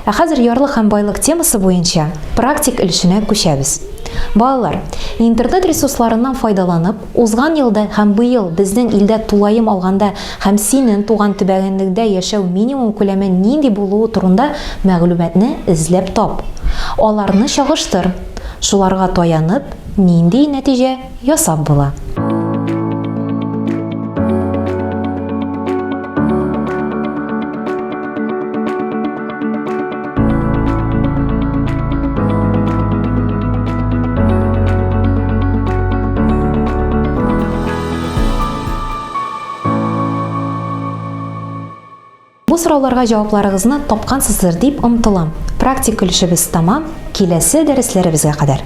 Ә хәзер ярлык һәм байлык темасы буенча практик өлешенә күчәбез. Балалар, интернет ресурсларыннан файдаланып, узган елда һәм быел безнең илдә тулаем алганда һәм синең туган төбәгеңдә яшәү минимум күләме нинди булуы турында мәгълүматны эзләп тап. Аларны чагыштыр. Шуларга таянып, нинди нәтиҗә ясап була? Бу сорауларга җавапларыгызны тапкансыздыр дип омтылам. Практик өлешебез тәмам, киләсе дәресләребезгә кадәр.